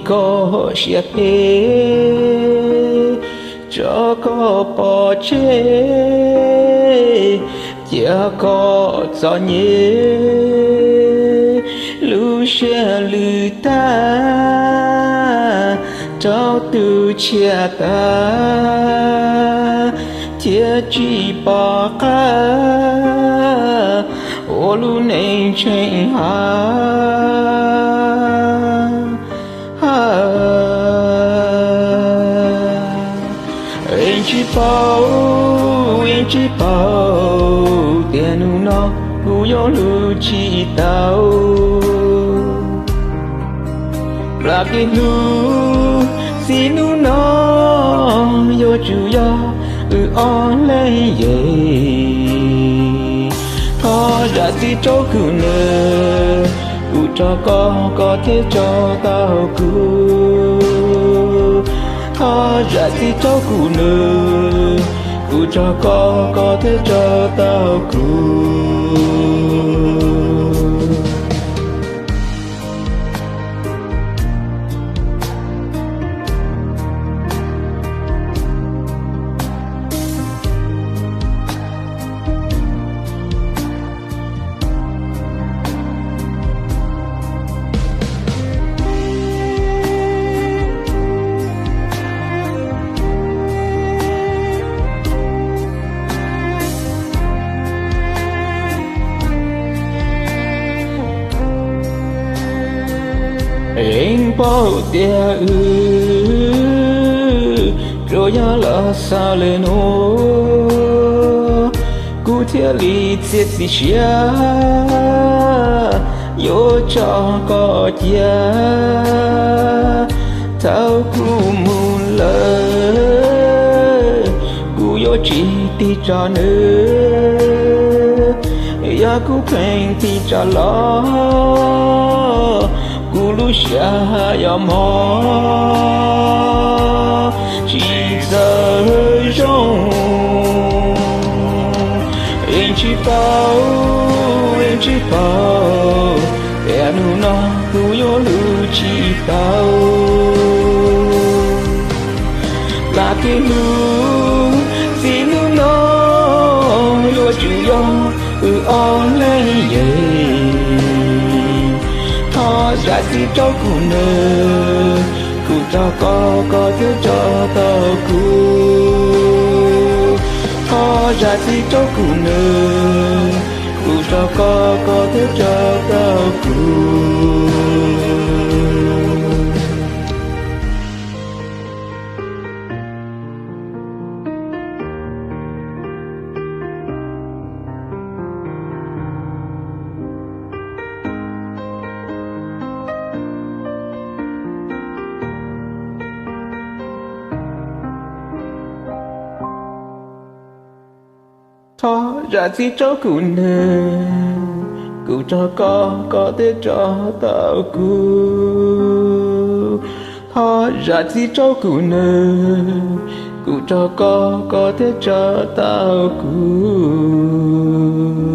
Koj siab phem, tso koj pov tseg, cia koj txom nyem, lub siab lwj tag, rau tus tshiab tag, thiab tsis pom qab ua lub neej tseem hav. Yeej tsis paub, yeej tsis paub tias hnub no kuv yuav luag tsis tau. Plam kev hlub txij hnub no yuav tsum yog wb ob leeg yeej. Thov zam txim rau kuv nawb, kuv tso koj, koj thiaj tso tau kuv. Thov zam txim rau kuv nawb, kuv tso koj, koj thiaj tso tau kuv. Yeej paub tias wb tsuas yog los xav lwm hnub, kuv thiaj li txiav txim siab yuav tso koj cia. Thaum kuv mus lawm, kuv yuav tsis tig tso nws, yog kuv pleev tig tso los, kuv lub siab yuav mob tsis txawj zoo. Yeej tsis paub, yeej tsis paub tias hnub no kuv yuav luag tsis tau. Plam kev hlub txij hnub no yuav tsum yog wb ob leeg yeej. Thov zam txim rau kuv nawb, kuv tso koj, koj thiaj tso tau kuv. Thov zam txim rau kuv nawb, kuv tso koj, koj thiaj tso tau kuv. Thov zam txim rau kuv nawb, kuv tso koj, koj thiaj tso tau kuv. Thov zam txim rau kuv nawb, kuv tso koj, koj thiaj tso tau kuv.